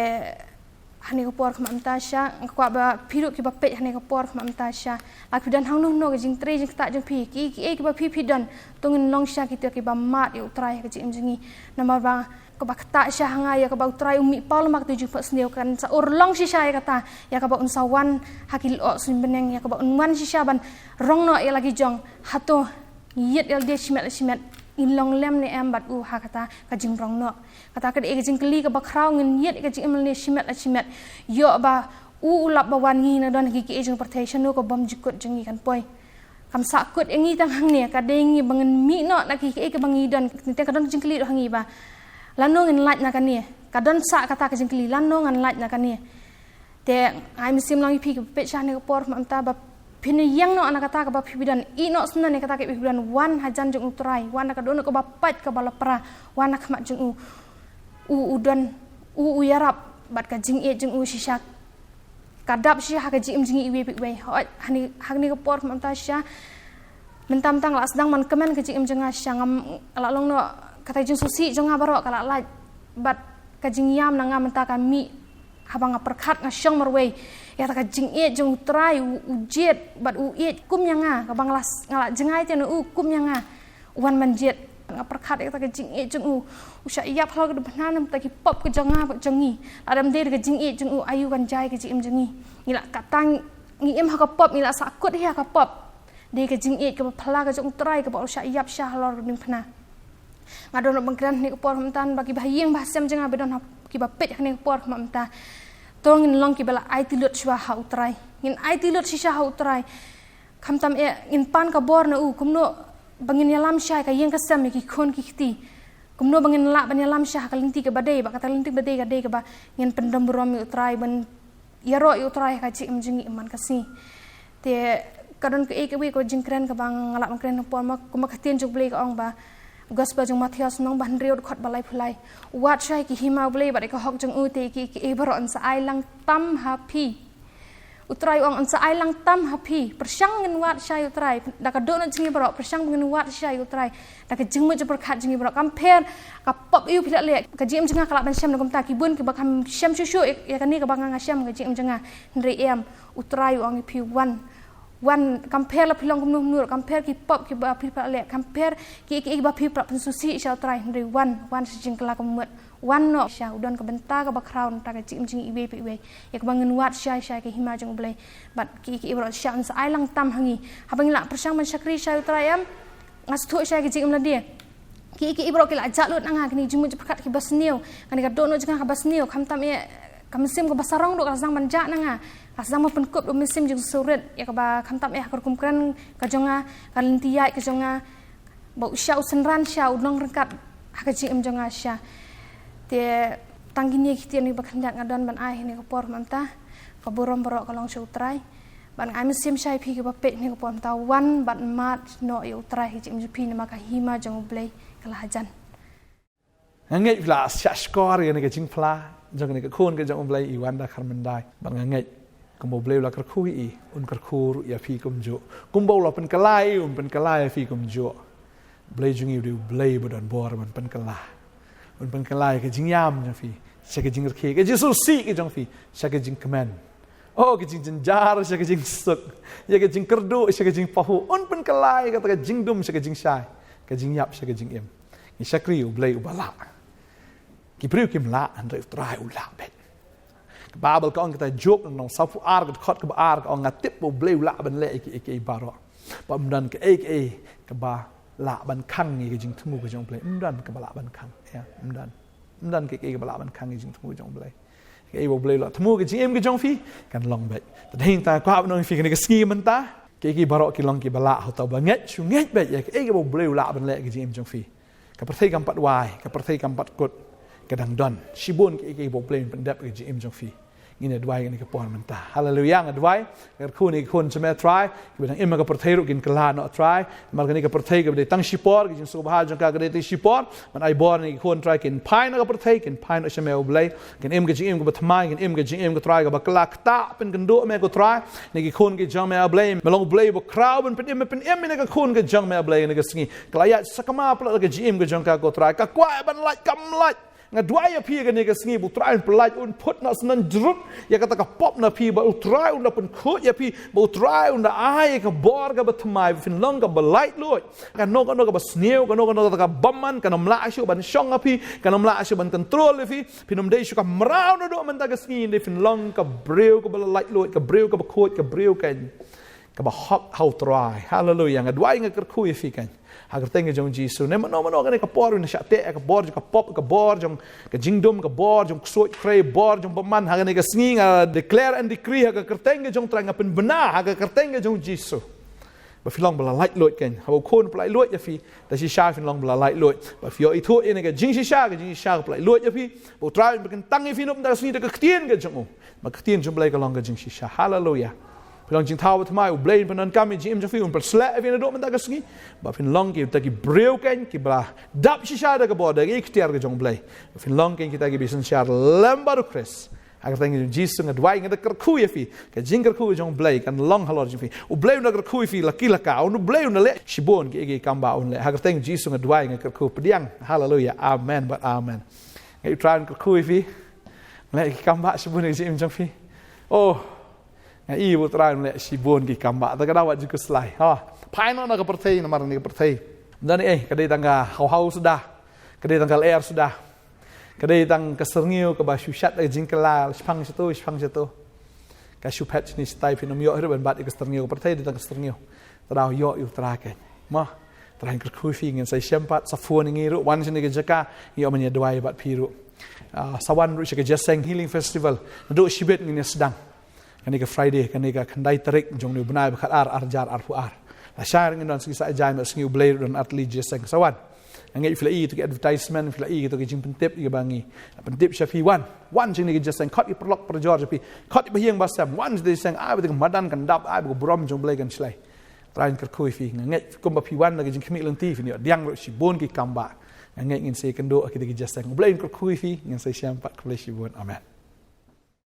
hane ka por khmat mynta sha nga kwah ba phi ruh kiba peit hane ka por khmat mynta sha, la phi don hangno hangno ka jingtrei jingktah jong phi, kiei kiei kiba phi phi don, to ngin long sha kita kiba mad ïa u Trai ha ka jingim jong ngi. Namar ba kaba ktah sha ha nga ïa kaba u Trai u mih paw lem ha kato ka jingphohsniew, kan sa urlong shisha ïa kata, ïa kaba un sa wan ha ki lyoh suiñ bneng, ïa kaba un wan shisha ban rong noh ïa la ki jong. Hato ngi ïeit ïa lade shimet la shimet, ngin long lem ne em bad u ha kata ka jingrong noh? Kata ka dei ka jingkylli kaba khraw, ngin ïeit ïa ka jingim lane shimet la shimet. Ïoh ba u u lap ba wan, ngi nang don ha ki kiei jong pyrthei, shano ka bymjukut jong ngi kan poi? Kam sahkut ïa ngi tang hangne, ka dei ngi ba ngin mih noh na ki kiei kiba ngi don. Teng teng ka don ka jingkylli ruh ha ngi ba lano ngin lait na kane. Ka don sah kata ka jingkylli, lano ngan lait na kane. Te nga ai mynsiem lang ïa phi kiba peit sha hane ka por khmat mynta ba phin ïeng noh na kata kaba phi phi don, ïeh noh sngewbha na kata kaba phi phi don, wan hajan jong u Trai, wan na ka dohnud kaba pait kaba lapra, wan na khmat jong u. U u don, u u ïarap bad ka jingïeit jong u shisha ka dap shisha ha ka jingim jong ngi iwei pa iwei. Hooid hane, ha kane ka por khmat mynta shisha, mynta mynta nga la sdang ban kmen ka jingim jong nga shisha, ngam, la long noh kata ka jingsngewsih jong nga baroh ka la lait. Bad ka jingïam na nga mynta ka mih haba nga pyrkhat nga shong marwei ïa kata ka jingïeit jong u Trai, u, u jied bad u ïeit kum ïa nga, kaba nga la, nga la jngai te na u kum ïa nga. Wan ban jied, nga pyrkhat ïa kata ka jingïeit jong u, u shah ïap halor ka diengphna namar ki pop ka jong nga bad jong ngi. Lada ym dei da ka jingïeit jong u, aïu kan jia ka jingim jong ngi? Ngi la, kata ngi im ha ka pop, ngi la sahkut hi ha ka pop. Dei ka jingïeit kaba phylla ka jong u Trai kaba u shah ïap sha halor ka diengphna. Nga don ruh ban kren hane ka por khmat mynta ba kiba ha ïing ba ha sem jong nga ba don ha, kiba peit hane ka por khmat mynta, to ngin long kiba la aiti lut shuwa ha u Trai. Ngin aiti lut shisha ha u Trai. Khamtam eh ngin pan ka bor na u, kumno ba ngin ïalam shai ka ïing ka sem ïa ki khun ki kti. Kumno ba ngin lah ban ïalam sha ha ka lynti kaba dei, ba kata ka lynti ba dei ka dei kaba ngin pyndon burom ïa u Trai ban ïaroh ïa u Trai ha ka jingim jong ngi man ka sngi. Te ka don kaei kawei ka jingkren kaba nga lah ban kren ha por ma, kumba ka ktien jong u Blei ka ong ba, gospel jong Mathaios lynnong ba hynriew dkhot ba laiphew lai. Wad shai ki hima u Blei bad ïa ka hok jong u, te kiei kiei baroh yn sa ai lang tam ha phi. U Trai u ong yn sa ai lang tam ha phi. Pyrshang ngin wad shai u Trai da ka dohnud jong ngi baroh, pyrshang ngin wad shai u Trai da ka jingmut jingpyrkhat jong ngi baroh. Kam pher ka pop aïu phi la leh, ka jingim jong nga ka lah ban shem na kumta, ki bun kiba kham shem shuh shuh ïa kane kaba nga nga shem ka jingim jong nga. Hynrei em, u Trai u ong ïa phi wan. Wan, kam pher la phi long kumno kumno, kam pher ki pop kiba phi la leh, kam pher kiei kiei kiba phi la pynsngewsih sha u Trai, hynrei wan, wan sha jingkylla ka mut. Wan noh sha, u don ka bynta kaba khraw na ka jingim jong ngi iwei pa iwei. Ïa kaba ngin wad shai shai ka hima jong u Blei. Bad kiei kiei baroh shisha yn sa ai lang tam ha ngi. Haba ngi la pyrshang ban shakri shai u Trai em, nga sngewthuh shai ka jingim lade. Kiei kiei baroh ki la jah lut na nga, kine ki jingmut jingpyrkhat kiba sniew, kane ka dohnud jong nga kaba sniew, khamtam eh ka mynsiem kaba sarong ruh ka la sdang ban jah na nga. Ka la sdang ban pynkup da u mynsiem jingsngewrit ïa kaba khamtam eh ha ka rukom kren ka jong nga, ka lynti ïaid ka jong nga, ba u shah u synran sha u nongryngkat ha ka jingim jong nga sha. Te tang kine ki ktien kiba khyndiat nga don ban ai hane ka por mynta. Ka burom baroh ka long sha u Trai. Bad nga ai mynsiem shai phi kiba peit hane ka por mynta, wan bad mad noh ïa u Trai ha ka jingim jong phi namar ka hima jong u Blei ka la hajan. Nga ngeit phi la shah shkor ïa kane ka jingphla jong kane ka khun ka jong u Blei i Wanda Kharmyndai. Bad nga ngeit Kumba U Blei u la kyrkhu ïa i, un kyrkhu ruh ïa phi kumjuh. Kumba u la pynkylla ïa i, un pynkylla ïa phi kumjuh. Blei jong ngi u dei U Blei ba don bor ban pynkylla. Un pynkylla ïa ka jingïam jong phi sha ka jingrkhie, ka jingsngewsih ka jong phi sha ka jingkmen. Oh, ka jingjynjar sha ka jingsuk, ïa ka jingkyrduh sha ka jingpahuh. Un pynkylla ïa kata ka jingdum sha ka jingshai, ka jingïap sha ka jingim. Ngi shakri U Blei uba lah. Ki briew kim lah, hynrei U Trai u lah beit. Ka Baibl ka ong, kita Job lynnong sawphew ar, ka dkhot kaba ar, ka ong, nga tip ba U Blei u lah ban leh ïa kiei kiei baroh. Ba ym don kaei kaei kaba lah ban khang ïa ka jingthmu ka jong U Blei. Ym don kaba lah ban khang. Ïa, ym don. Ym don kaei kaei kaba lah ban khang ïa ka jingthmu ka jong U Blei. Kaei ba U Blei u la thmu ka jingim ka jong phi, kan long beit. Te dei hangta nga kwah ban ong ïa phi kane ka sngi mynta, kiei kiei baroh ki long kiba lah ha uta uba ngeit, shu ngeit beit ïa kaei kaba U Blei u lah ban leh ka jingim jong phi. Ka pyrthei kam pat wai, ka pyrthei kam pat kut, ka dang don shibun kiei kiei ba U Blei un pyndep ka jingim jong phi. Ngin ïa duwai kane ka por mynta. Haleluia, nga duwai. Nga kyrkhu ïa kine ki khun jong me Trai, kiba dang im ha ka pyrthei ruh kin kylla noh Trai. Namar kane ka pyrthei kaba dei tang shipor, ka jingsngewbha jong ka ka dei tang shipor. Men ai bor ïa kine ki khun Trai, kin phai noh ha ka pyrthei, kin phai noh sha me U Blei. Kin im ka jingim kaba thymmai, kin im ka jingim ko Trai kaba kylla ktah, pynkynduh me ko Trai. Ïa kine ki khun ki jong me U Blei, me long U Blei ba khraw ban pynim, pynim ïa kine ki khun ki jong me U Blei ha kane ka sngi. Ka la ïaid sakma palat ka jingim ka jong ka ko Trai. Ka kwah ban lait kam lait. Nga duwai ïa phi ha kane ka sngi ba U Trai un pynlait, un phut noh syndon jrut ïa kata ka pop na phi, ba U Trai un da pynkhuid ïa phi, ba U Trai un da ai ka bor kaba thymmai, ba phin long kaba laitluid. Kano kano kaba sniew, kano kano kata ka bymman, kan ym lah shuh ban shong ha phi, kan ym lah shuh ban kontrol ïa phi. Phin ym dei shuh ka mraw naduh mynta ka sngi, hynrei phin long ka briew kaba la laitluid, ka briew kaba khuid, ka briew ka kaba hok ha U Trai. Haleluia. Nga duwai, nga kyrkhu ïa phi kan, ha ka kyrteng ka jong U Jisu. Ne mano mano kane ka por, ne shah teh ka bor jong ka pop, ka bor jong ka jingdum, ka bor jong ksuid khrei, bor jong bymman, ha kane ka sngi nga declare and decree ha ka kyrteng ka jong U Trai, nga pynbna ha ka kyrteng ka jong U Jisu. Ba phi long ba la laitluid kan. Haba u khun u pyllait luid ïa phi, da shisha phin long ba la laitluid. Ba phi ïoh ithuh ïa kane ka jingshisha, ka jingshisha ka pyllait luid ïa phi. Ba U Trai un pynkyntang ïa phi naduh mynta ka sngi da ka ktien ka jong u. Ba ka ktien jong U Blei ka long ka jingshisha. Haleluia. Phi long jingthaw ba thymmai, U Blei un pyndonkam ïa ka jingim jong phi, un pynsleh ïa phi naduh mynta ka sngi. Ba phin long kita ki briew kan, kiba la dap shisha da ka bor, da ka iktiar ka jong U Blei. Ba phin long kan kita kiba synshar lem bad U Khrist. Ha ka kyrteng jong U Jisu nga duwai, nga da kyrkhu ïa phi. Ka jingkyrkhu jong U Blei kan long halor jong phi. U Blei un da kyrkhu ïa phi la ki la kaw, U Blei un da leh shibun kiei kiei kam ba un leh. Ha ka kyrteng jong U Jisu nga duwai, nga kyrkhu pdiang. Haleluia. Amen bad amen. Nga ïa U Trai un kyrkhu ïa phi. Leh ki kam ba shibun ha ka jingim jong phi. Oh. Nga ïa U Trai un leh shibun ki kam ba. Ta ka daw wat ju khuslai. Ha. Phai noh na ka pyrthei, namar kane ka pyrthei. Ym don ei, ka dei tang ka haw haw suda. Ka dei tang ka lyer suda. Ka dei tang ka syrngiew kaba shu shad da ka jingkylla, shipang shato, shipang shato. Ka shu phet shane shatai, phin ym ïoh hi ruh ban bat ïa ka syrngiew, ka pyrthei dei tang ka syrngiew. Ta daw ïoh ïa U Trai kan. Mo, Trai un kyrkhu ïa phi, ngin sa ïashem pat, sa phone ïa ngi ruh, wan shane ka jaka, ngi ïoh ban ïa duwai bad phi ruh. Ah, sa wan ruh sha ka Jingïaseng Healing Festival. Naduh shibit ngin ïa sdang. Kane ka Friday, kane ka khyndai tarik jong une u bnai ba khatar, ar hajar arphew ar. Lashai ruh ngin don sngi sah jaiñ, sngi U Blei ruh don ar tylli jingïaseng. Sa wan. Nga ngeit phi la ïohi ïa ki advertisement, phi la ïohi ïa ki jingpyntip ïa kiba ngi pyntip sha phi, wan. Wan sha kane ka jingïaseng, khot ïa ki paralok parajor jong phi, khot ïa ki bahaïing bahasem, wan sha kane ka jingïaseng, ai ba ka madan kan dap, ai ba ka burom jong U Blei kan shlei. Trai un kyrkhu ïa phi, nga ngeit kumba phi wan da ka jingkhmih lynti, phin ïoh pdiang ruh shibun ki kam ba. Nga ngeit ngin sa ïakynduh ha kine ki jingïaseng. U Blei un kyrkhu ïa phi, ngin sa ïashem pat, khublei shibun. Amen.